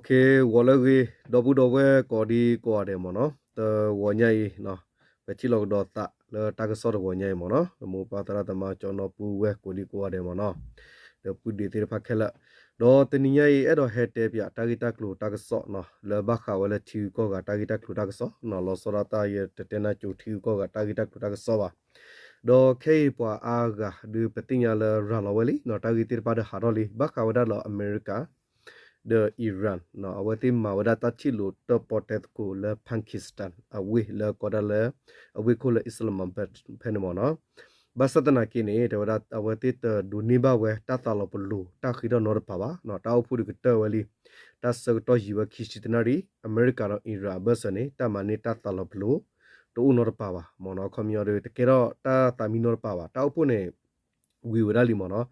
ဂီၤလၢအဂ့ၤ ဒီပုၢ်ဒီဝဲၢ်ကိးဒံကိးဂၤဒဲးမ့ၢ်နီၤ, တဂီၤညါအံၤ ပထံၣ်လိာ်ကဒီးသးလၢတၢ်ကစီၣ်တဂီၤညါအံၤမ့ၢ်နီၤ, ဒီးမိၢ်ပၢ်သရၣ်သမါကၠီနီၤပုၢ်ဝဲၢ်ကိးဒံကိးဂၤဒဲးမ့ၢ်နီၤ, ဒီးပုၢ်ဒ့သ့ၣ်တဖၣ်ခဲလၢာ်, ဒီးတနံၤညါအံၤ အဲၣ်ဒိးဟဲတဲပၠးတၢ်ဂ့ၢ်တၢ်ကျိၤတၢ်ကစီၣ်နီၤ လၢဘၣ်ဃးဝဲလၢထံဂုၤကီၢ်ဂၤတၢ်ဂ့ၢ်တၢ်ကျိၤတၢ်ကစီၣ်နီၤ, လီၤဆီဒၣ်တၢ်ယတတဲနၢ်ကၠိထံဂုၤကီၢ်ဂၤတၢ်ဂ့ၢ်တၢ်ကျိၤတၢ်ကစီၣ်ဘၣ်. ဒီးခဲအံၤပှၤအါဂၤဒုးပသ့ၣ်ညါလၢရၤလီၤဝဲလံနီၤ, တၢ်ဂ့ၢ်သ့ၣ်တဖၣ်ဒီးဟးထီၣ်လံ, ဘၣ်ဃးဝဲဒၣ်လၢအမဲရကၤ ဒီး Iran နီၤ, အဝဲသ့ၣ်မၤဝဲဒၣ်တၢ်ထံၣ်လိာ်တၢၣ်ပီၣ်တဲသကိးလၢ Pakistan အဝ့ၢ်လၢကိးဒၣ်လၢ အဝ့ၢ်ခိၣ်လၢ Islamabad ဖဲန့ၣ်မ့ၢ်နီၤ, ဘၣ်ဆၣ်သနာ်က့န့ၣ် တဲဝဲဒၣ်အဝဲသ့ၣ်တဒိးန့ၢ်ဘၣ်ဝဲတၢ်သးလီၤပလိာ်တၢ်ဃ့ထီၣ်နီတပၤဘၣ်နီၤ, တၢ်အိၣ်ဖှိၣ်ဒုးကတၢၢ်ဝဲလံ, တၢ်ဆၢကတီၢ်ယံာ်ဝဲခံဆံတနၣ်ရံၣ်, အမဲရကၤဒီး Iran အဘၢၣ်စၢၤန့ၣ် တၢ်မၤန့ၢ်တၢ်သးလီၤပလိာ် တအိၣ်နီတပၤဘၣ်မ့ၢ်နီၤ, ခီပညီဒီး တကဲထီၣ်တၢ်သးမံနီတပၤဘၣ်, တၢ်အိၣ်ဖှိၣ်န့ၣ် ဝံၤဝဲဒၣ်လံမ့ၢ်နီၤ,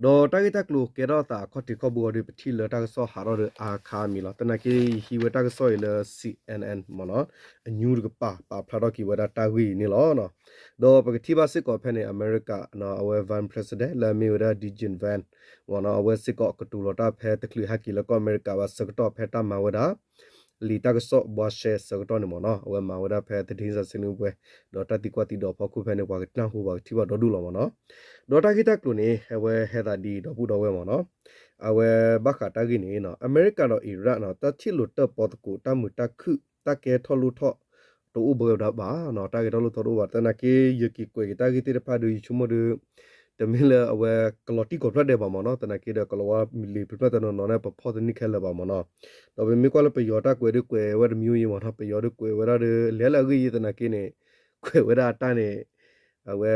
ဒီးတၢ်ဂ့ၢ်တၢ်ကျိၤကဲထီၣ်သးအခီၣ်ထံးခီၣ်ဘိအီၤဒီး ပထံၣ်လၢတၢ်ကစီၣ်ဟးထီၣ်ဒီးအါခါမံၤလီၤ, သနာ်က့ယဟံးဝဲတၢ်ကစီၣ်အံၤလၢ C N N မ့ၢ်နီၤ, အ news တကပၤ ပာ်ဖျါထီၣ်က့ၤဝဲဒၣ်တၢ်ဂ့ၢ်အံၤန့ၣ်လီၤ. ဒီးပကထံၣ်ဘၣ်စ့ၢ်ကီးဖဲန့ၣ် အမဲရကၤ အဝဲ Vice President လၢအမ့ၢ်ဝဲဒၣ် J D Vance မ့ၢ်နီၤ, အဝဲစ့ၢ်ကီးကတိၤလီၤတၢ်ဖဲတချုးဟဲက့ၤလၢကီၢ်အမဲရကၤဘၣ်ဆၢကတီၢ် ဖဲတၢ်မၤဝဲဒၣ် လံာ်တၢ်ကစီၣ်ဘှါရှဲဆၢကတီၢ်န့ၣ်မ့ၢ်နီၤ, အဝဲမၤဝဲဒၣ်ဖဲ သတင်းစာရှင်းလင်းပွဲ ဒီးတၢ်သံကွၢ်သံဒိးဖီခိၣ်ဖဲန့ၣ် ပှၤကနၢ်ဟူပှၤကထံၣ်ဘၣ်ဒီဒူၣ်လီၤမ့ၢ်နီၤ, ဒီးတၢ်ဂ့ၢ်တၢ်ကျိၤန့ၣ် အဝဲဟဲသးဒ်အံၤ ဒီပုၢ်ဒီဝဲၢ်မ့ၢ်နီၤ, အဝဲဘၣ်ဃးတၢ်ဂ့ၢ်န့ၣ် အမဲရကၤဒီး Iran နီၤ တၢ်ထံၣ်လိာ်တၢၣ်ပီၣ်သကိး တၢ်မုာ်တၢ်ခုၣ် တၢ်ကဲထီၣ်လိၣ်ထီၣ် တအိၣ်ဘၣ်ဝဲဒၣ်ဘၣ်နီၤ, တၢ်ကဲထီၣ်လိၣ်ထီၣ်တအိၣ်ဘၣ်, သနာ်က့ ယက့ၤကွဲးက့ၤတၢ်ဂ့ၢ်သ့ၣ်တဖၣ်ဒီး ယဆိကမိၣ်ဒီး တမ့ၢ်လၢအဝဲကလီၤတံၢ်ကိးဖျၢၣ်ဒဲးဘၣ်မ့ၢ်နီၤ, သနာ်က့ဒီး ကလီၤဝါလံာ်ဖျၢၣ်တနီၤနီၤန့ၣ် ပဖီၣ်တန့ၢ်ခဲလၢာ်ဘၣ်မ့ၢ်နီၤ, ဒီးပမ့ၢ်ကွၢ်လၢပယီၤတၢ်ကွဲးဒီးကွဲးဝဲတမံၤယံၤမ့ၢ်နီၤ, ပယီၤဒီးကွဲးဝဲဒၣ်ဒီး လဲၤလၢအဂ့ၢ်ယံၤသနာ်က့န့ၣ် ကွဲးဝဲဒၣ်အတၢ်န့ၣ် အဝဲ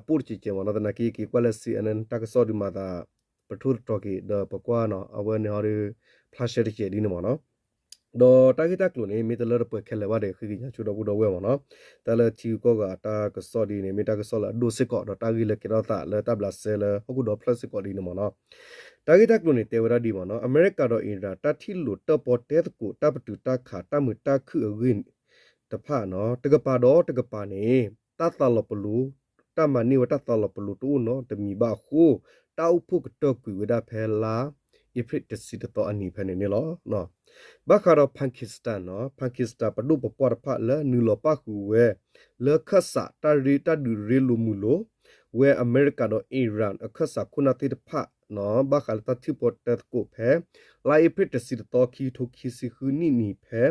ပိၣ်တစဲးကဲးမ့ၢ်နီၤ, သနာ်က့ယက့ၤကွၢ်လၢ C N N တၢ်ကစီၣ်ဒုးမၤသး ပထိၣ်သတြီၤက့ၤ ဒီးပကွၢ်နီၤ, အဝဲန့ၣ်ဟီဒီး ဖျါရှဲတစဲးဒ်န့ၣ်မ့ၢ်နီၤ, ဒီးတၢ်ဂ့ၢ်တၢ်ကျိၤန့ၣ် မ့ၢ်တလၢတပှဲၤခဲလၢာ်ဘၣ်ဒီး ဃ့ကညးဆိဒီပုၢ်ဒီဝဲၢ်မ့ၢ်နီၤ, တၢ်လၢထံဂုၤကီၢ်ဂၤအတၢ်ကစီၣ်ဒ်န့ၣ် မ့ၢ်တၢ်ကစီၣ်လၢအဒိၣ်စ့ၢ်ကီး ဒီးတၢ်ဂ့ၢ်လၢကဲထီၣ်သးလၢတၢ်ဘျးစဲလၢဟီၣ်ခိၣ်ဒီဖျၢၣ်စ့ၢ်ကီးဒ်န့ၣ်မ့ၢ်နီၤ, တၢ်ဂ့ၢ်တၢ်ကျိၤန့ၣ် တဲဝဲဒၣ်ဒ်မ့ၢ်နီၤ, အမဲရကၤဒီး Iran တၢ်ထံၣ်လိာ်တၢၣ်ပီၣ်တဲသကိး တၢ်ပတုာ်တၢ်ခး တၢ်မုာ်တၢ်ခုၣ်အဂ့ၢ်တဖၣ်နီၤ, တကပၤဒီးတကပၤန့ၣ် တၢ်သးလီၤပလိာ် တၢ်မၤန့ၢ်ဝဲတၢ်သးလီၤပလိာ်တအိၣ်နီတမံၤဘၣ်အဃိ, တၢ်အိၣ်ဖှိၣ်ကတၢၢ်ကွံာ်ဝဲဒၣ်ဖဲလါ အ့ဖြ့ၣ်တဆံတသီအနံၤဖဲန့ၣ်န့ၣ်လီၤ. ဘၣ်ဃးဒီး Pakistan နီၤ, Pakistan ပဒိၣ်ပပှၢ်တဖၣ်လၢနုာ်လီၤပၣ်ဃုာ်ဝဲ လၢခၢၣ်စးတၢ်ရ့တၢ်ဒုးရ့လိာ်မုာ်လိာ် ဝဲအမဲရကၤဒီး Iran အခၢၣ်စးခိၣ်နၢ်သ့ၣ်တဖၣ်နီၤ, ဘၣ်ဃးလၢတၢ်ထံၣ်ပီၣ်တဲသကိးဖဲ လါအ့ဖြ့ၣ်တဆံတသီ ခံကထိခံဆံဃုနံၣ်နံၤဖဲ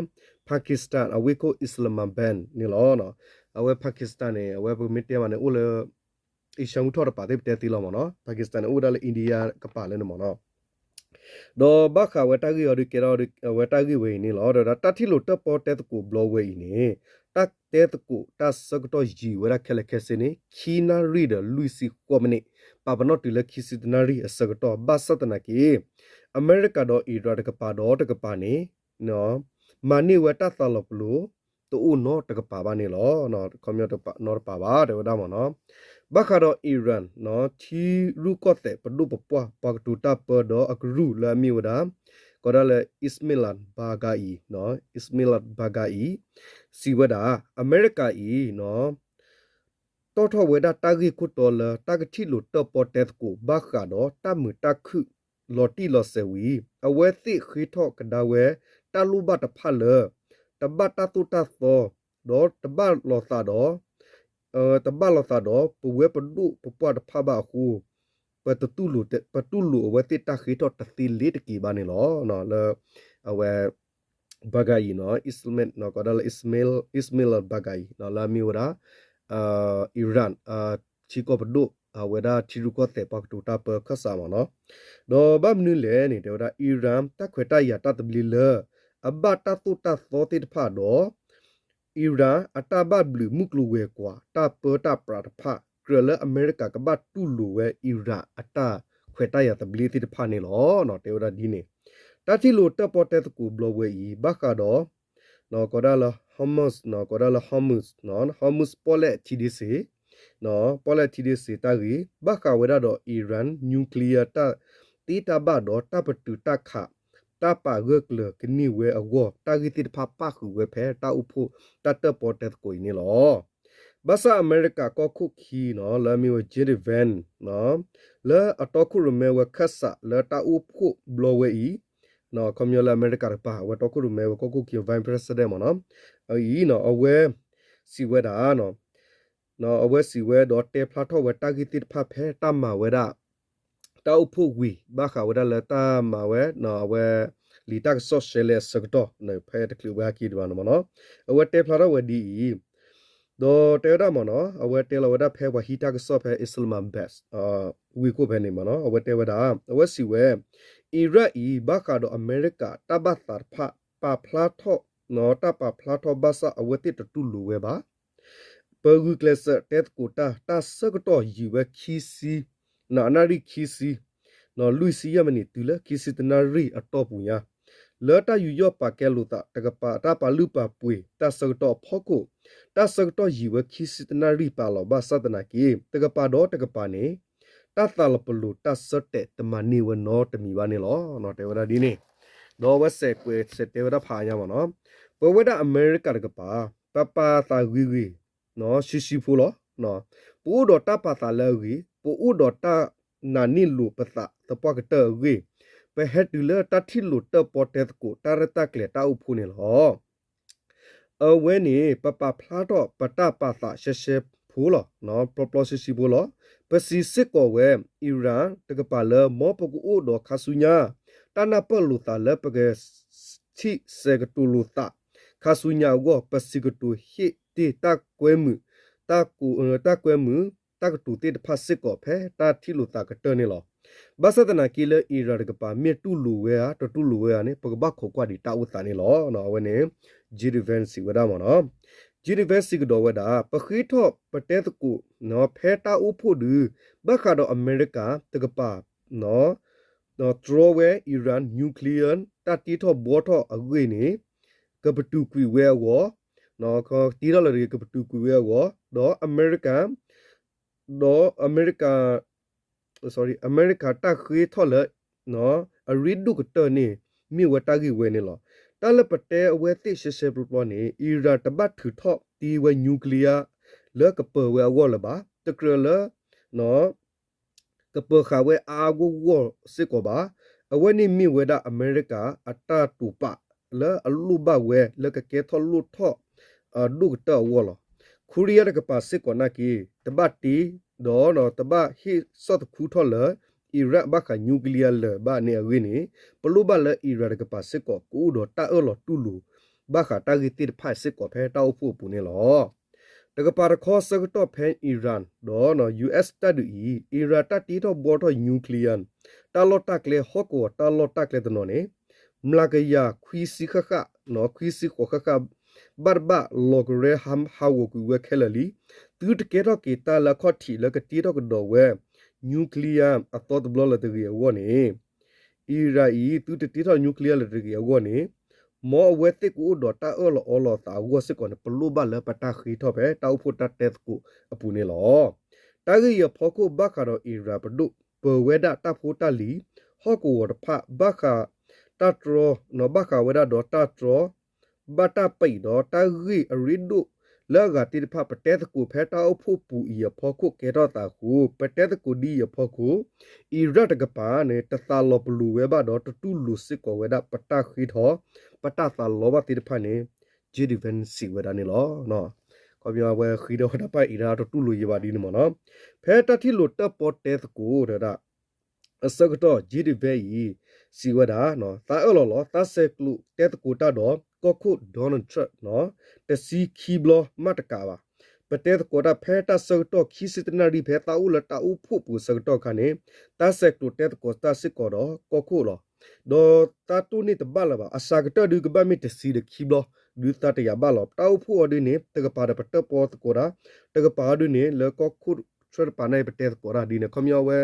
Pakistan အဝ့ၢ်ခိၣ် Islamabad န့ၣ်လီၤ. အဝဲ Pakistan န့ၣ် အဝဲပမ့ၢ်တဲမးန့ၣ် အိၣ်လၢ Asia မုၢ်ထီၣ်တပၤသ့ၣ်ပတဲသ့လီၤမ့ၢ်နီၤ, Pakistan န့ၣ် အိၣ်ဝဲဒၣ်လၢ India ကပၤလၢန့ၣ်မ့ၢ်နီၤ, ဒီးဘၣ်ဃးဝဲတၢ်ဂ့ၢ်အီၤဒုးကဲထီၣ်ဝဲတၢ်ဂ့ၢ်ဝဲအံၤန့ၣ်လီၤ. ဒီးတၢ်ထံၣ်လိာ်တၢၣ်ပီၣ်တဲသကိးဘျီဝဲအံၤန့ၣ် တၢ်တဲသကိးတၢ်ဆၢကတီၢ်ယံာ်ဝဲဒၣ်ခဲလၢာ်ခဲဆ့န့ၣ် ခံနၣ်ရံၣ်ဒီးလွံၢ်ဆံဃိးမံးနံး, ပာ်ပနီၣ်တုၤလၢခံဆံတနၣ်ရံၣ်အဆၢကတီၢ် ဘၣ်ဆၣ်သနာ်က့ အမဲရကၤဒီး Iran တကပၤဒီးတကပၤန့ၣ် မၤန့ၢ်ဝဲတၢ်သးလီၤပလိာ် တအိၣ်နီတကပၤဘၣ်န့ၣ်လီၤ. ခီပညီနီတပၤဘၣ် တဲဝဲဒၣ်မ့ၢ်နီၤ. ဘၣ်ဃးဒီး Iran ထံရူၢ်ကီၢ်သဲးပဒိၣ်ပပှၢ် ပှၤကတိၤတၢ်ပၢဒီးအကရူၢ်လၢအမ့ၢ်ဝဲဒၣ် ကိးဒၣ်လၢ Ismail Baghai နီၤ, Ismail Baghai စံးဝဲဒၣ် အမဲရကၤအံၤ တီၣ်ထီၣ်ဝဲဒၣ်တၢ်ဂ့ၢ်ခိၣ်တီလၢ တၢ်ကထံၣ်လိာ်တၢၣ်ပီၣ်တဲသကိး ဘၣ်ဃးဒီးတၢ်မုာ်တၢ်ခုၣ်လီၤတံၢ်လီၤဆဲးဝံၤ အဝဲသ့ၣ်ဃ့ထီၣ်ကဒါဝဲ တၢ်လိၣ်ဘၣ်တဖၣ်လၢ တဘၣ်တၢ်သိၣ်တၢ်သီ ဒီးတဘၣ်လိာ်သးဒီး တဘၣ်လိာ်သးဒီး ပဝဲပဒိၣ်ပပှၢ်တဖၣ်ဘၣ်အဃိ ပတူၢ်လိာ် ပတူၢ်လိာ်အဝဲသ့ၣ်တၢ်ဃ့ထီၣ်တသ့လ့ၤတက့ၤဘၣ်န့ၣ်လီၤ. လၢ အဝဲ Baghai နီၤ, Ismail နီၤ, ကိးဒၣ်လၢ Ismail, Ismail Baghai နီၤ, လၢအမ့ၢ်ဝဲဒၣ် Iran ထံကီၢ်ပဒိၣ် အဝဲဒၣ်ထံရူၢ်ကီၢ်သဲးပှၤကတိၤတၢ်ပၢခၢၣ်စးမ့ၢ်နီၤ. ဒီးဘၣ်မနုၤလဲၣ်န့ၣ် တဲဝဲဒၣ် Iran တၢ်ခွဲးတၢ်ယာ်တၢ်သဘျ့လၢ အဘၣ်တၢ်သိၣ်တၢ်သီသ့ၣ်တဖၣ်ဒီး Iran အတၢ်ဘၣ်ဘျုးမုၢ်ကျိၤဝဲၤကွာ် တၢ်ပၢတၢ်ပြးတဖၣ် ကြၢးလၢအမဲရကၤကဘၣ်တူၢ်လိာ်ဝဲ Iran အတၢ်ခွဲးတၢ်ယာ်သဘျ့သ့ၣ်တဖၣ်န့ၣ်လီၤ. တဲဝဲဒၣ်ဒ်န့ၣ် တၢ်ထံၣ်လိာ်တၢၣ်ပီၣ်တဲသကိးဘျီဝဲအံၤ ဘၣ်ဃးဒီး ကိးဒၣ်လၢ Hormuz နီၤ, ကိးဒၣ်လၢ Hormuz နီၤ, Hormuz ပီၣ်လဲၣ်ထံဒ့စ့ၢ် ပီၣ်လဲၣ်ထံဒ့စ့ၢ်တၢ်ဂ့ၢ် ဘၣ်ဃးဝဲဒၣ်ဒီး Iran nuclear တၢ်သ့တၢ်ဘၣ်ဒီး တၢ်ပတုာ်တၢ်ခး တၢ်ပာ်ဂၢၢ်ကျၢၤကန့ၢ်ဝဲအဂီၢ် တၢ်ဂ့ၢ်သ့ၣ်တဖၣ်ပၣ်ဃုာ်ဝဲဖဲတၢ်အိၣ်ဖှိၣ် တၢ်တၢၣ်ပီၣ်တဲသကိးအံၤန့ၣ်လီၤ. ဘၣ်ဆၣ်အမဲရကၤကီၢ်ခိၣ်ခံနီၤ လၢအမ့ၢ်ဝဲ J D Vance နီၤ လၢအတီခိၣ်ရိၣ်မဲဝဲခၢၣ်စးလၢတၢ်အိၣ်ဖှိၣ်ဘျီဝဲအံၤ ခီပညီလၢအမဲရကၤတကပၤ အဝဲတီခိၣ်ရိၣ်မဲဝဲကီၢ်ခိၣ်ခံ vice president မ့ၢ်နီၤ, အအံၤနီၤ အဝဲစံးဝဲဒၣ်နီၤ အဝဲစံးဝဲဒီးတဲဖျါထီၣ်ဝဲတၢ်ဂ့ၢ်သ့ၣ်တဖၣ်ဖဲတၢ်မၤဝဲဒၣ် တၢ်အိၣ်ဖှိၣ်ဝံၤ ဘၣ်ဃးဝဲဒၣ်လၢတၢ်မၤဝဲ အဝဲ လံာ်တၢ်ကစီၣ်ရှဲလဲအဆၢကတီၢ် ဖဲတချုးဝဲဟဲက့ၤဒံးဘၣ်န့ၣ်မ့ၢ်နီၤ, အဝဲတဲဖျါထီၣ်ဝဲဒ်အံၤ ဒီးတဲဝဲဒၣ်မ့ၢ်နီၤ အဝဲတဲလီၤဝဲဒၣ်ဖဲပှၤဟံးတၢ်ကစီၣ်ဖဲ Islamabad ဝ့ၢ်ခိၣ်ဖဲန့ၣ်မ့ၢ်နီၤ အဝဲတဲဝဲဒၣ် အဝဲစံးဝဲ အံၤရၣ်အံၤ ဘၣ်ဃးဒီးအမဲရကၤတၢ်ဘၣ်သးတဖၣ် ပာ်ဖျါထီၣ် တၢ်ပာ်ဖျါထီၣ်ဘၣ်ဆၣ်အဝဲသ့ၣ်တတူၢ်လိာ်ဝဲဘၣ် ပဂုာ်ကျဲးစၢးတဲသကိးတၢ် တၢ်ဆၢကတီၢ်ယံာ်ဝဲခံဆံ နၣ်ရံၣ်ခံဆံ လွံၢ်ဆံယဲၢ်မံးနံးတုၤလၢခံဆံတနၣ်ရံၣ်အတီၢ်ပူၤညါ လၢတၢ်ယူးယီၣ်ပာ်ကဲလိာ်သး တကပၤတၢ်ပာ်လုၢ်ပာ်ပှ့ၤတၢ်ဆၢကတီၢ်အဖီခိၣ် တၢ်ဆၢကတီၢ်ယံာ်ဝဲခံဆံတနၣ်ရံၣ်ပာ်လီၤ ဘၣ်ဆၣ်သနာ်က့ တကပၤဒီးတကပၤန့ၣ် တၢ်သးလီၤပလိာ်တၢ်ဆၢတဲာ်တမၤန့ၢ်ဝဲနီတမံၤဘၣ်န့ၣ်လီၤ. တဲဝဲဒၣ်ဒ်န့ၣ် ဒီးအဝဲစဲးကွဲးစဲးတဲဝဲဒၣ်ဖးအါညါမ့ၢ်နီၤ ပဝဲဒၣ်အမဲရကၤတကပၤ ပပာ်သးဂ့ၤဂ့ၤ ဆှံဆှံဖိလီၤ. ပအိၣ်ဒီးတၢ်ပာ်သးလၢအဂ့ၤ, ပအိၣ်ဒီးတၢ်နာ်န့ၢ်လိာ်ပသးသပှၢ်ကတၢၢ်အဂ့ၢ်, ပဟဲတုၤလၢတၢ်ထံၣ်လိာ်တၢၣ်ပီၣ်တဲသကိးတၢ်ရဲၣ်တၢ်ကျဲၤတၢ်အိၣ်ဖှိၣ်န့ၣ်လီၤ. အဝဲန့ၣ် ပပာ်ဖျါထီၣ်ပတၢ်ပာ်သးရှဲရှဲဖိလီၤ. ပျီပျီဆှံဆှံဖိလီၤ. ပစံးစ့ၢ်ကီးဝဲ Iran တကပၤလၢ မ်ပကအိၣ်ဒီးခါဆူညါ တၢ်နၢ်ပၢၢ်လိာ်သးလၢပက ထံၣ်စဲးကတိၤလိာ်သး ခါဆူညါအဂီၢ် ပစံးကတိၤဟ့ၣ်တ့ၢ်တၢ်ကွဲမုာ် တၢ်ကွဲမုာ် တၢ်ကတိၤသ့ၣ်တဖၣ်စ့ၢ်ကီးဖဲတၢ်ထံၣ်လိာ်သးကတၢၢ်န့ၣ်လီၤ. ဘၣ်ဆၣ်သနာ်က့လၢ Iran တကပၤ မ့ၢ်တူၢ်လိာ်ဝဲဧါ တတူၢ်လိာ်ဝဲဧါန့ၣ် ပကဘၣ်ခိးကွၢ်ဒံးတၢ်အိၣ်သးန့ၣ်လီၤ. အဝဲန့ၣ် Jay Vance စံးဝဲဒၣ်မ့ၢ်နီၤ. Jay Vance စံးကဒီးဝဲဒၣ် ပဃ့ထီၣ်ပတဲသကိး ဖဲတၢ်အိၣ်ဖှိၣ်ဒုး ဘၣ်ဃးဒီးအမဲရကၤတကပၤ တြီဝဲ Iran nuclear တၢ်တ့ထီၣ်ဘှီထီၣ်အဂ့ၢ်န့ၣ် ကပတုာ်ကွံာ်ဝဲအဂီၢ်, တ့ထီၣ်လၢတဂ့ၤ ကပတုာ်ကွံာ်ဝဲအဂီၢ် ဒီးအမဲရကၤ ဒီးအမဲရကၤ အမဲရကၤတၢ်ဃ့ထီၣ်လၢ အရ့ဒိၣ်ကတၢၢ်န့ၣ် မ့ၢ်ဝဲတၢ်ဂ့ၢ်ဝဲန့ၣ်လီၤ. တၢ်လၢပတဲအဝဲသ့ၣ်ရှဲရှဲပျီပျီန့ၣ် Iran တဘၣ်ထုးထီၣ်တ့ဝဲ nuclear လၢကပၢၤဝဲအဂီၢ်လၢၤဘၣ်. တကြၢးလၢ ကပၢၤဃာ်ဝဲအါအါဂီၢ်ဂီၢ်စ့ၢ်ကီးဘၣ်. အဝဲန့ၣ်မ့ၢ်ဝဲဒၣ်အမဲရကၤအတၢ်တိာ်ပာ်လၢအလိၣ်ဘၣ်ဝဲလၢကကဲထီၣ်လိၣ်ထီၣ် အဒိၣ်ကတၢၢ်အဂီၢ်လီၤ. Korea တကပၤစ့ၢ်ကီးနာ်က့ တဘၣ်တ့ ဒီးတဘၣ်ဟ့ၣ်ဆီၣ်သခူထီၣ်လၢ Iran ဘၣ်ဃး nuclear လၢၤဘၣ်န့ၣ်အဂ့ၢ်န့ၣ် ပလိၣ်ဘၣ်လၢ Iran တကပၤစ့ၢ်ကီး ကအိၣ်ဒီးတၢ်အၢၣ်လီၤတူၢ်လိာ် ဘၣ်ဃးတၢ်ဂ့ၢ်သ့ၣ်တဖၣ်စ့ၢ်ကီးဖဲတၢ်အိၣ်ဖှိၣ်အပူၤန့ၣ်လီၤ. တကပၤတခီဆၢကတီၢ်ဖဲ Iran ဒီး US တၢ်ဒုးအံၤ Iran တၢ်တ့ထီၣ်ဘှီထီၣ် nuclear တၢ်လီၢ်တၢ်ကျဲ ဟီၣ်ကဝီၤတၢ်လီၢ်တၢ်ကျဲတနီၤန့ၣ် မျးကယၤခွံဆံဃၣ်ဃၣ် ခွံဆံဃိးဃၣ်ဃၣ် ဘၣ်တဘၣ်လီၤကရဲဟးဂီၤကွံာ်ဝဲခဲလၢာ်လံ. သုတကဲထီၣ်က့ၤတၢ်လၢအခီၣ်ထံးလၢကတ့ထီၣ်ကဒီးဝဲ nuclear အသီတဘျီလၢၤတဂ့ၤအဂီၢ်န့ၣ် Iran အံၤ သုတတ့ထီၣ် nuclear လၢၤတဂ့ၤအဂီၢ်န့ၣ် မ်အဝဲသ့ၣ်ကအိၣ်ဒီးတၢ်အၢၣ်လီၤအီလီၤသးအဂီၢ်စ့ၢ်ကီးန့ၣ် ပလိၣ်ဘၣ်လၢပတၢ်ဃ့ထီၣ်ဖဲတၢ်အိၣ်ဖှိၣ်တၢ်တဲသကိးအပူၤန့ၣ်လီၤ. တၢ်ဂ့ၢ်အံၤအဖီခိၣ်ဘၣ်ဃးဒီး Iran ပဒိၣ် ပၢၤဝဲဒၣ်တၢ်ဖိတၢ်လံၤ ဟီၣ်ကဝီၤတဖၣ် ဘၣ်ဃးတၢ်တြီ ဘၣ်ဃးဝဲဒၣ်ဒီးတၢ်တြီ ဘၣ်တၢ်ပံးဒီးတၢ်ဂ့ၢ်အရ့ဒိၣ်လၢအဂၤသ့ၣ်တဖၣ် ပတဲသကိးဖဲတၢ်အိၣ်ဖှိၣ်ပူၤအံၤအဖီခိၣ်ကဲထီၣ်သးအဃိ ပတဲသကိးဒ်အံၤအဖီခိၣ် Iran တကပၤန့ၣ် တသးလီၤပလိာ်ဝဲဘၣ်ဒီး တတူၢ်လိာ်စ့ၢ်ကီးဝဲဒၣ်ပတၢ်ဃ့ထီၣ် ပတၢ်သးလီဘၣ်သ့ၣ်တဖၣ်န့ၣ် Jay Vance စံးဝဲဒၣ်န့ၣ်လီၤ. ခီပညီဝဲဃ့ထီၣ်ဝဲဒၣ်ပၢ် Iran တတူၢ်လိာ်ယံၤဘၣ်ဒ်န့ၣ်မ့ၢ်နီၤ. ဖဲတၢ်ထံၣ်လိာ်တၢၣ်ပီၣ်တဲသကိးတဒၣ် အဆၢကတီၢ် Jay Vance အံၤ စံးဝဲဒၣ် သးအၢၣ်လီၤလီၤ သးဆဲးကျိးတဲသကိးတၢ်ဒီး ကီၢ်ခိၣ် Donald Trump တဆံခံဘျီမးတကးဘၣ်. ပတဲသကိးတၢ်ဖဲတၢ်ဆၢကတီၢ်ခံဆံတနၣ်ရံၣ် ဖဲသးအိၣ်လၢတၢ်အိၣ်ဖှိၣ်ပူၤဆၢကတီၢ်အခါန့ၣ် သးဆဲးကျိးတဲသကိးတၢ်စ့ၢ်ကီးဒီးကီၢ်ခိၣ်လီၤ. ဒီးသးတိၢ်န့ၢ်တဘၣ်လၢၤဘၣ်. အစှၤကတၢၢ်ဒုးကဘၣ်မ့ၢ်တဆံဒီးခံဘျီ ဒုးသးတယာ်ဘၣ်လီၤ. တၢ်အိၣ်ဖှိၣ်အီၤဒုးန့ၣ် တကပၤဒီးပတၢၣ်ပီၣ်သကိးတၢ်, တကပၤအီၤဒုးန့ၣ် လၢကီၢ်ခိၣ် Trump တကပၤန့ၣ် ပတဲသကိးတၢ်ဒ်န့ၣ် ခီပညီဝဲ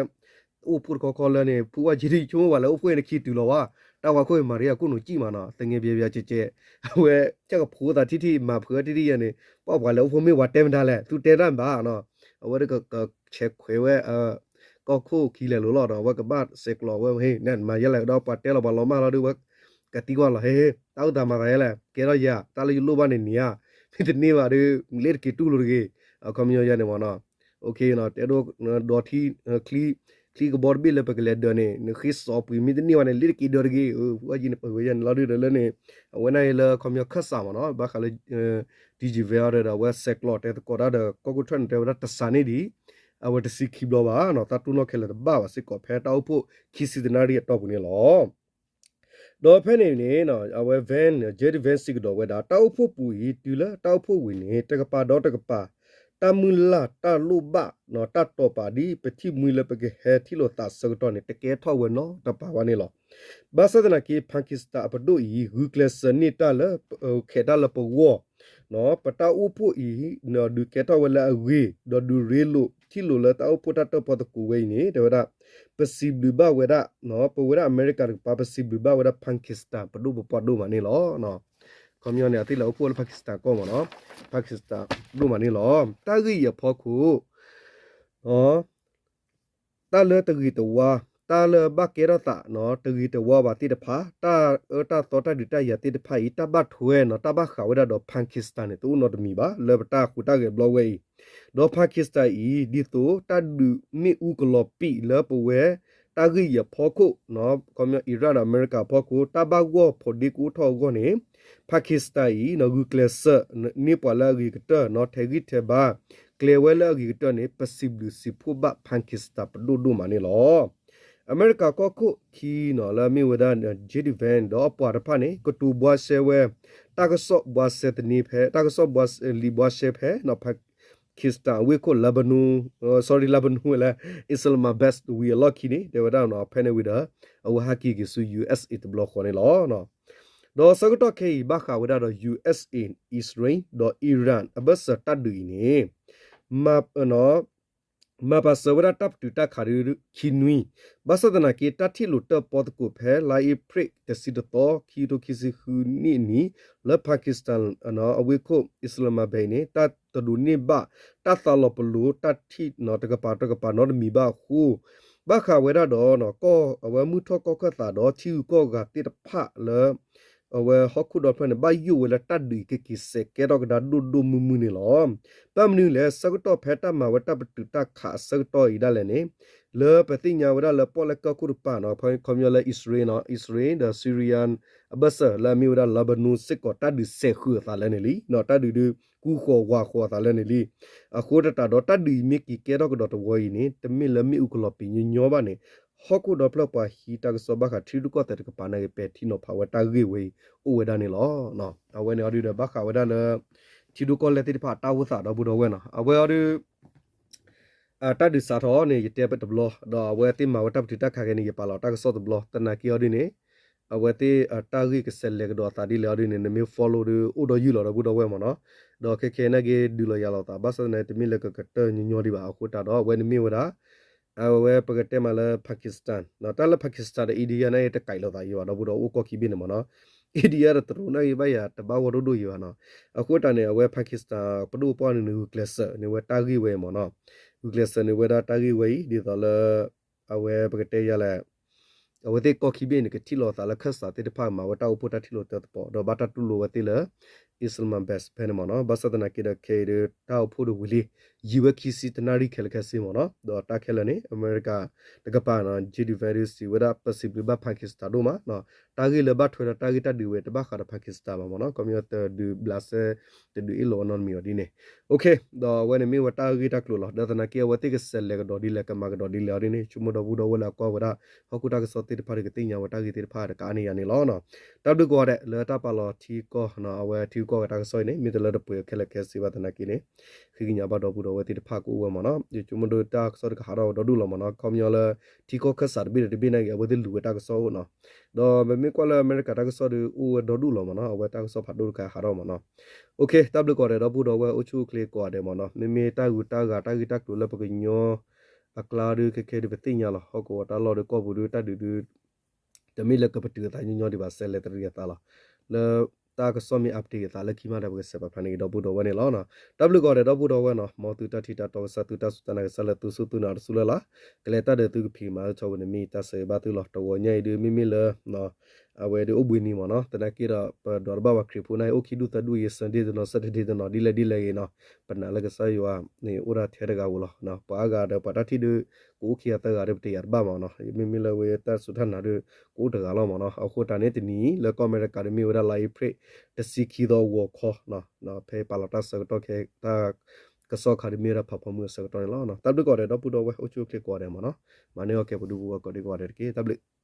အိၣ်ဖှိၣ်တခီခီလၢန့ၣ် ဖုဝါကံဒံ ဆိကမိၣ်ပှၤလဲၤအိၣ်ဖှိၣ်အံၤန့ၣ် ခံတုၤလီၤဝဲ, တၢ်ဝါခိၣ်အံၤမၤရံအခိၣ်နူာ်ကံၣ်မးနီၤ သငဲဘျဲဘျဲကဲကဲ, အဝဲ ကၢ်ကဖိသးထံထံၣ် မၤဖုးထံထံၣ်ယဲန့ၣ် ပှၤပှၤလဲၤအိၣ်ဖှိၣ်မ့ၢ်ဝဲတဲမတၤလဲၣ် သုတဲတၢ်မ့ၢ်ဘၣ်နီၤ, အဝဲဒၣ်ကဆဲးခွဲးဝဲ ကီၢ်ခိၣ်ခံလဲၤလိၤလီၤဒီး အဝဲကဘၣ်ဆဲးကျိးဝဲ ဟ့ၣ် နမၤယဲလဲၣ်ဒီး ပှၤတဲလီၤပှၤလီၤမၢ်လီၤဒုးဝဲ ကသံကွၢ်လီၤ ဟ့ၣ် တၢ်အိၣ်သးမၤသးယဲလဲၣ် ကဲထီၣ်ယၤ တၢ်လၢယလိၣ်ဘၣ်န့ၣ်န့ၣ်ဧါ, မ့ၢ်တန့ၢ်ဘၣ်ဒုး မုၢ်လ့ၣ်တက့ၤတူၢ်လိာ်တဂ့ၤ, အခီပညီယဲန့ၣ်မ့ၢ်နီၤ, တဲဒိ ဒီထံ ချံ ချံကဘီတဘ့ၣ်လၢပကလဲၤဒၢးန့ၣ် နဃ့စီၤပှ့ၤမ့ၢ်တန့ၢ်ဘၣ်န့ၣ် လ့တက့ၤဒၢးတဂ့ၤ, ဝဲယဲန့ၣ်လီၤဒုးဒီးလၢန့ၣ် အဝဲန့ၣ်လၢခီပညီခၢၣ်စးမ့ၢ်နီၤ ဘၣ်ဃးလၢ Djibouti ဒီးအဝဲဆဲးကျိးတဲသကိးတၢ်ဒီး ကီၢ်ခိၣ်ထၢၣ်န့ၣ် တဲဝဲဒၣ်တစးန့ၣ်ဒံး အဝဲတဆံခံဘျီဘၣ်နီၤ တၢ်တိၢ်နီၣ်ခဲလၢာ်တဘၣ်ဘၣ်စ့ၢ်ကီး ဖဲတၢ်အိၣ်ဖှိၣ်ခံဆံတနၣ်ရံၣ်အတီၢ်ပူၤန့ၣ်လီၤ. ဒီးဖဲန့ၣ်န့ၣ် အဝဲ Vance, J D Vance စံးကဒီးဝဲဒၣ် တၢ်အိၣ်ဖှိၣ်ပူၤအံၤ တုၤလၢတၢ်အိၣ်ဖှိၣ်ဝံၤန့ၣ် တကပၤဒီးတကပၤ တၢ်မုၢ်လၢ်တၢ်လိၣ်ဘၣ် တၢ်တိာ်ပာ်ဒ်ပထံၣ်မှံလၢပကဟဲထံၣ်လိာ်သးအဆၢကတီၢ်န့ၣ် တကဲထီၣ်ဝဲနီတပၤဘၣ်န့ၣ်လီၤ. ဘၣ်ဆၣ်သနာ်က့ Pakistan အပဒိၣ်အံၤ ဂုာ်ကျဲးစၢးန့ၢ်တၢ်လၢ ခဲးတၢ်လၢပဂီၢ် ပတၢ်အိၣ်ဖှိၣ်အံၤ ဒုးကဲထီၣ်ဝဲလၢအဂ့ၤ ဒီးဒုးရ့လိာ်ထံၣ်လိာ်လၢတၢ်အိၣ်ဖှိၣ်တၢ်တၢၣ်ပီသကိးဝဲအံၤန့ၣ် တဲဝဲဒၣ် ပစံးဘျုးဘၣ်ဝဲဒၣ် ပဝဲဒၣ်အမဲရကၤတကပၤ ပစံးဘျုးဘၣ်ဝဲဒၣ် Pakistan ပဒိၣ်ပပှၢ်ဒိၣ်မးန့ၣ်လီၤ. ခီပညီန့ၣ် အသ့ၣ်လဲၤအိၣ်ဖှိၣ်လၢ Pakistan ကီၢ်မ့ၢ်နီၤ Pakistan ဒိၣ်မးန့ၣ်လီၤ. တၢ်ဂ့ၢ်အံၤအဖီခိၣ် တၢ်လၢတဂ့ၤတဝါ, တၢ်လၢဘၣ်ကဲထီၣ်သး တဂ့ၤတဝါဘၣ်သ့ၣ်တဖၣ်, တၢ်အၢတၢ်သီတၢ်ဒုးတၢ်ယၤသ့ၣ်တဖၣ်အံၤ တၢ်ဘၣ်ထွဲနီၤ တၢ်ဘၣ်ဃးဝဲဒၣ်ဒီး Pakistan န့ၣ် တအိၣ်နီတမံၤဘၣ် လၢပတၢ်ဟူးတၢ်ဂဲၤဘျီဝဲအံၤ, ဒီး Pakistan အံၤ ဒ်သိးတၢ်ဒုးမ့ၣ်အူကလီၤပံာ်လၢပဝဲ တၢ်ဂ့ၢ်အံၤအဖီခိၣ် ခီပညီ Iran ဒီးအမဲရကၤအဖီခိၣ် တၢ်ဘၣ်ဂီၢ်ဖိးဒ့ကအိၣ်ထီၣ်အဂီၢ်န့ၣ် Pakistan အံၤ ဂုာ်ကျဲးစၢးန့ၢ်ပှၤလၢအဂ့ၤကတၢၢ်နီၤ ထဲးဂံၢ်ထဲးဘါ ကျဲၤဝဲလၢအဂ့ၤကတၢၢ်န့ၣ် ပစံးဘျုးစံးဖှိၣ်ဘၣ် Pakistan ပဒိၣ်ဒိၣ်မးန့ၣ်လီၤ. အမဲရကၤကီၢ်ခိၣ်ခံနီၤ လၢအမ့ၢ်ဝဲဒၣ် J D Vance ဒီးအပှၤတဖၣ်န့ၣ် ကတိၤဘှါရှဲဝဲ တၢ်ကစီၣ်ဘှါရှဲသန့ဖဲ တၢ်ကစီၣ်ဘှါလံာ်ဘှါရှဲဖဲ Pakistan အဝ့ၢ်ခိၣ် Lebanon, sorry, Lebanon ဝဲလၢ Islamabad ဝံၤအလီၢ်ခံန့ၣ် တဲဝဲဒၣ်နီၤ ဖဲန့ၣ်ဝံၤဒီး အဝဲဟးက့ၤက့ၤဆူ U S A တဘျီဃီန့ၣ်လီၤ. ဒီးဆၢကတီၢ်ခဲအံၤ ဘၣ်ဃးဝဲဒၣ်ဒီး U S A, Israel ဒီး Iran အဘၢၣ်စၢၤတၢ်ဒုးအံၤန့ၣ် မၤပာ်စၢၤဝဲဒၣ်တၢ်ပတုာ်တၢ်ခးဒုခံနွံ, ဘၣ်ဆၣ်သနာ်က့ တၢ်ထံၣ်လိာ်တၢၣ်ပီသကိးဖဲ လါအ့ဖြ့ၣ်တဆံတသီ ခံကထိခံဆံဃုနံၣ်အနံၤ လၢ Pakistan အဝ့ၢ်ခိၣ် Islamabad န့ၣ် တၢ်တဒိးန့ၢ်ဘၣ် တၢ်သးလီၤပလိာ်တၢ်ထံၣ်နီၤ တကပၤတကပၤနီတမံၤဘၣ်အဃိ ဘၣ်ဃးဝဲဒၣ်ဒီး ကီၢ်အဝဲမုၢ်ထီၣ်ကီၢ်ခၢၣ်သးဒီးထံဂုၤကီၢ်ဂၤသ့ၣ်တဖၣ်လၢ အဝဲဟီၣ်ခိၣ်ဒီဖျၢၣ်န့ၣ် ဘၣ်ယိၣ်ဝဲလၢတၢ်ဒုးအံၤကက့ၤစဲးကဲထီၣ်ကဒါဒိၣ်ဒိၣ်မုၢ်မုၢ်န့ၣ်လီၤ. ဘၣ်မနုၤလဲၣ် ဆၢကတီၢ်ဖဲတၢ်မၤဝဲတၢ်ပတုာ်တၢ်ခးအဆၢကတီၢ်အံၤဒၣ်လဲာ်န့ၣ် လၢပသ့ၣ်ညါဝဲဒၣ်လၢပီၣ်လဲၣ်ကီၢ်ခိၣ်တပၤနီၤ ခီပညီလၢ Israel နီၤ Israel ဒီး Syria အဘၢၣ်စၢၤလၢအမ့ၢ်ဝဲဒၣ် Lebanon စ့ၢ်ကီး တၢ်ဒုးစဲးဃုာ်အသးလၢန့ၣ်လံ, တၢ်ဒုးဒုးကူဃီၤဝးဃီၤအသးလၢန့ၣ်လံ. အဃိသတးဒီး တၢ်ဒုးအံၤမ့ၢ်က့ၤကဲထီၣ်ကဒီးတဝီအံၤန့ၣ် တမ့ၢ်လၢမ့ၣ်အူကလီၤပံာ်ညီညီဘၣ်န့ၣ် ဟီၣ်ခိၣ်ဒီဖျၢၣ်ပှၤဟံးတၢ်ကစီၣ်ဘၣ်ဃးထံရူၢ်ကီၢ်သဲးတကပၤန့ၣ်ဂ့ၤ ပဲာ်ထံနီၤဖးဝဲတၢ်ဂ့ၢ်ဝဲအံၤ အိၣ်ဝဲဒၣ်န့ၣ်လီၤ. အဝဲန့ၣ်အီၤဒုးဒီး ဘၣ်ဃးဝဲဒၣ်လၢ ထံဒိၣ်ကီၢ်လဲၢ်သ့ၣ်တဖၣ်အတၢ်အိၣ်သးဒီပုၢ်ဒီဝဲၢ်နီၤ အဝဲအီၤဒုး တၢ်ဒုးစးထီၣ်န့ၣ် ယတဲပတဘျီ ဒီးအဝဲသ့ၣ်မၤဝဲတၢ်ပတုာ်တၢ်ခးခဲန့ၣ် ယပာ်လီၤတၢ်ကစီၣ်တဘျီ သနာ်က့အီၤဒုးန့ၣ် အဝဲသ့ၣ်တၢ်ဂ့ၢ်ကဆဲးလဲၤကဒီးအသးဒ်လဲၣ်အီၤဒုးန့ၣ် နမ့ၢ် follow ဒီး အိၣ်ဒီးယုၢ်လီၤဒီပုၢ်ဒီဝဲၢ်မ့ၢ်နီၤ, ဒီးခဲခဲနာ်က့ဒုးလီၤယၤလိာ်သး ဘၣ်ဆၣ်သနာ်က့တမ့ၢ်လၢကကတၢၢ်ညီညီဒံးဘၣ် အဃိသတးဒီး အဝဲန့ၣ်မ့ၢ်ဝဲဒၣ် အဝဲပကတဲမးလၢ Pakistan တၢ်လၢ Pakistan ဒီး India န့ၣ် တကးလိာ်သးယံၤဘၣ် ဒီပုၢ်ဒီဝဲၢ်အိၣ်ကီၢ်ခံဘ့ၣ်န့ၣ်မ့ၢ်နီၤ, India ဒီးတရူးန့ၣ်ဂ့ၤဘၣ်ယၤ တဘၣ်ဂီၢ်ဒိၣ်ဒိၣ်ယံၤဘၣ်နီၤ, အဃိသတးန့ၣ် အဝဲ Pakistan ပဒိၣ်ပပှၢ်န့ၣ် ဂုာ်ကျဲးစၢးန့ၢ်ဝဲတၢ်ဂ့ၢ်ဝဲအံၤမ့ၢ်နီၤ, ဂုာ်ကျဲးစၢးန့ၢ်ဝဲဒၣ်တၢ်ဂ့ၢ်ဝဲအံၤ ဒ်သိးလၢ အဝဲပကတဲယၤလဲၣ် အဝဲသ့ၣ်ကီၢ်ခံဘ့ၣ်န့ၣ် ကထံၣ်လိာ်သးလၢခၢၣ်စးသ့ၣ်တဖၣ်မၤဝဲတၢ်အိၣ်ဖှိၣ်တၢ်ထံၣ်လိာ်တၢၣ်ပီ ဒီးဘၣ်တၢ်တူၢ်လိာ်ဝဲသ့ၣ်လၢ Islamabad ဖဲန့ၣ်မ့ၢ်နီၤ, ဘၣ်ဆၣ်သနာ်က့ဒီးခဲအံၤဒီး တၢ်အိၣ်ဖှိၣ်ဒီးဝံၤလံ ယံာ်ဝဲခံဆံတနၣ်ရံၣ်ခဲလၢာ်ခဲဆ့မ့ၢ်နီၤ, ဒီးတၢ်ခဲလၢာ်န့ၣ် အမဲရကၤတကပၤနီၤ J D Vance စံးဝဲဒၣ် ပစံးဘျုးဘၣ် Pakistan ဒိၣ်မးနီၤ, တၢ်ဂ့ၢ်လၢဘၣ်ထွဲဒီးတၢ်ဂ့ၢ်တၢ်ဒုးဝဲတဘၣ်ဃးဒီး Pakistan ဘၣ်မ့ၢ်နီၤ, ခီပညီတဒုးဘျးစဲ တဒုးအ့ၣ်လိာ်အနီတမံၤအီၤဒ်န့ၣ်, ဒီးအဝဲန့ၣ်မ့ၢ်ဝဲတၢ်ဂ့ၢ်တၢ်ကျိၤလီၤ, ဒီးသနာ်က့အဝဲသ့ၣ်ကဆဲးလဲၤကဒီးဒ်လဲၣ် ကမၤကဒီးဒ်လဲၣ်အီၤဒ်န့ၣ် ဆိကမိၣ်ဒီပုၢ်ဒီဝဲၢ်လၢအကွၢ်ဝဲဒၣ် ဟီၣ်ခိၣ်တၢ်ကစီၣ်သ့ၣ်တဖၣ်ဒီးကသ့ၣ်ညါဝဲတၢ်ဂ့ၢ်သ့ၣ်တဖၣ်တကအါန့ၢ်ယၤန့ၣ်လီၤ. တၢ်ဘျုးကိးဂၤဒဲး လၢတၢ်ပာ်လီၤထံကီၢ် အဝဲထံကီၢ်ဝဲတၢ်ကစီၣ်အံၤန့ၣ် မ့ၢ်တလၢတပှဲၤခဲလၢာ်ခဲဆ့ဘၣ်သနာ်က့န့ၣ် ဃ့ကညးဘၣ်ဒီပုၢ်ဒီဝဲၢ်သ့ၣ်တဖၣ်ကအိၣ်ဝဲမ့ၢ်နီၤ, ယဆိကမိၣ်ဒီးတၢ်ကစီၣ်တကဟးထီၣ်ဝဲဒီဒူၣ်လီၤမ့ၢ်နီၤ, ခီပညီလၢ ထံကီၢ်ခၢၣ်စးတဘ့ၣ်ဒီးတဘ့ၣ်န့ၣ်ဂ့ၤ အဝဲသ့ၣ်လူၤဝဲတၢ်ကစီၣ်အိၣ်နီၤ, ဒီးပမ့ၢ်ကွၢ်လၢအမဲရကၤတၢ်ကစီၣ်ဒီးအိၣ်ဝဲဒီဒူၣ်လီၤမ့ၢ်နီၤ, အဝဲတၢ်ကစီၣ်ဖးဒိၣ်တခါဟးထီၣ်မ့ၢ်နီၤ, တၢ်ဘျုးကိးဂၤဒဲး ဒီပုၢ်ဒီဝဲၢ်အိၣ်ဆူၣ်အိၣ်ချ့ကိးဂၤဒဲးမ့ၢ်နီၤ, မ့မ့ၢ်တၢ်ဂုၤတၢ်ဂၤတၢ်ဂ့ၢ်တၢ်ကျိၤလၢပကညီ အကျါဒီးခဲခဲဒီးပသ့ၣ်ညါလီၤ, ဟီၣ်ကဝီၤတၢ်လီၢ်ဒီးကီၢ်ပူၤဒီးတၢ်ဒုးဒုး တမ့ၢ်လၢကပတုာ်အသးညီညီဒံးဘၣ်, ဆဲးလဲၤတရံးအသးလီၤ, လၢတၢ်ကစီၣ်မ့ၢ် update အသးလၢခံမးဒီး ပကဆဲးပာ်ဖျါန့ၢ်က့ၤဒီပုၢ်ဒီဝဲၢ်န့ၣ်လီၤ. တၢ်ဘျုးကိးဂၤဒဲး ဒီပုၢ်ဒီဝဲၢ်နီၤ, မ်သုတၢ်ထံၣ်တၢ်တီကစၢ် သုတၢ်စူၢ်တၢ်နာ်ကစၢ်လၢသုစူၢ်သုနာ်တစူၢ်လၢ်လၢ်, ကလဲၤတၢ်ဒီးသုကဖံးကမၤအၢထီၣ်ဝဲန့ၣ် မ့ၢ်တၢ်ဆၢဂ့ၤဘၣ်သုလီၤ. တဂီၤညါအံၤဒုး မ့မ့ၢ်လၢ အဝဲဒုးအိၣ်ဘှံးနံၤမ့ၢ်နီၤ, သနာ်က့ဒီး ပဒွးတဘၣ်ပှၤခရံာ်ဖိန့ၣ် အိၣ်ခံဒူၣ်သၢဒူၣ်အံၤ Sunday တနီၤ Saturday တနီၤ ဒ်လဲၣ်ဒ်လဲၣ်ဂ့ၤနီၤ, ပနာ်လၢကစၢ်ယွၤန့ၣ် အိၣ်ဒၣ်ထဲတဂၤဧိၤလီၤ. ပှၤအါဂၤဒီးပှၤတၢ်ထံၣ်ဒုး ကအိၣ်ခံဂၤသၢဂၤဒီး ပတယာ်တဘၣ်မ့ၢ်နီၤ, မ့မ့ၢ်လၢဝဲတၢ်စူၢ်တၢ်နာ်ဒုး ကအိၣ်တဂၤလီၤမ့ၢ်နီၤ. အဃိတၢ်န့ၣ်တနံၤ လၢကီၢ်အမဲရကၤဒုးမ့ၢ်ဝဲဒၣ်လါအ့ဖြ့ၣ် တဆံခံသီဂီၤခီ ဖဲပာ်လီၤတၢ်ဆၢကတီၢ်ခဲ တၢ်ကစီၣ်ခါဒုးမ့ၢ်ဝဲဒၣ်ဖးဖီမုၢ်အဆၢကတီၢ်န့ၣ်လီၤ. တၢ်ဘျုးကိးဂၤဒဲး ဒီပုၢ်ဒီဝဲၢ်အိၣ်ဆူၣ်အိၣ်ချ့ကိးဂၤဒဲးမ့ၢ်နီၤ, မၤန့ၢ်အီၣ်ကဲပဒူပဝဲၢ်ကိးဒံကိးဂၤဒဲးတက့ၢ်. တၢ်ဘျုး